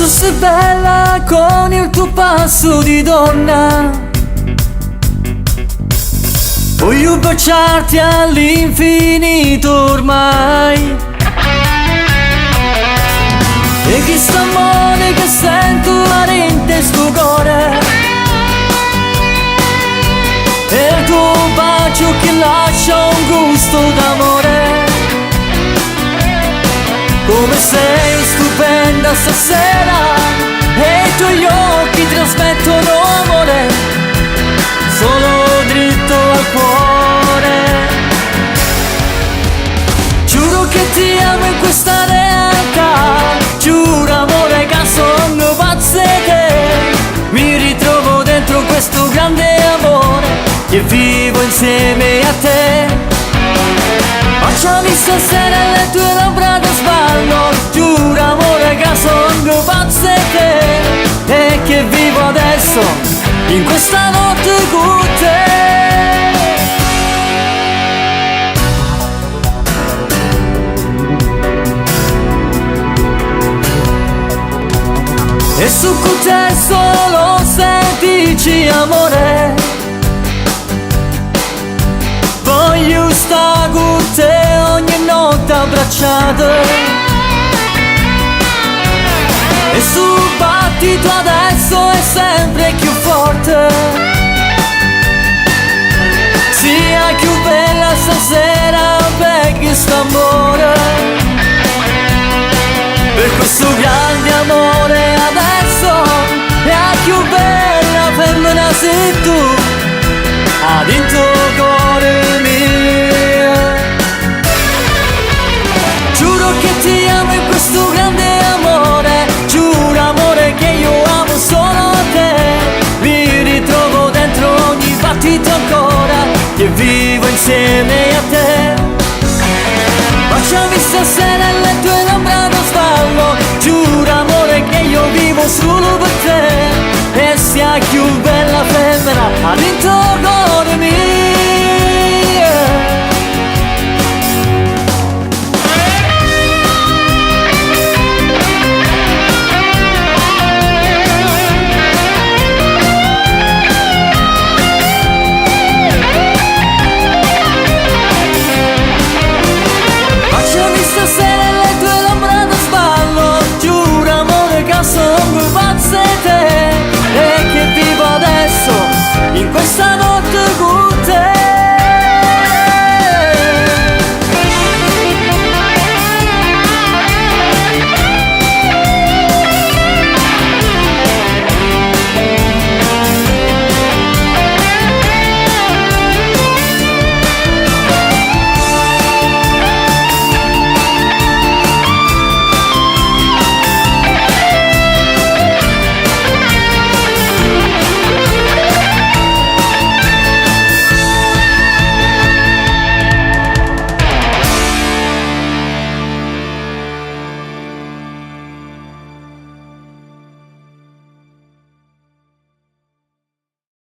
Quanto sei bella con il tuo passo di donna. Voglio baciarti all'infinito ormai. E chi sta amore che sento arente sto cuore. E il tuo bacio che lascia un gusto d'amore. Come sei stupenda stasera e i tuoi occhi trasmettono amore, solo dritto al cuore. Giuro che ti amo in questa realtà, giuro amore che sono pazzo 'e te. Mi ritrovo dentro questo grande amore che vivo insieme a te. Baciami stasera le tue labbra da sballo. Giuro amore che sono pazzo 'e te. E che vivo adesso in questa notte con te. E su con te solo se dici amore. Voglio stare con te ogni notte abbracciato. E sul battito adesso è sempre più forte. Sia più bella stasera per questo amore. Per questo grande amore adesso è la più bella femmina sei tu. Ad in tuo cuore mio. Giuro che ti amo in questo grande amore. Giuro amore che io amo solo te. Mi ritrovo dentro ogni battito ancora che vivo insieme a te. Baciami stasera le tue labbra da sballo. Giuro amore che io vivo solo per te. E sia più bella femmina dentro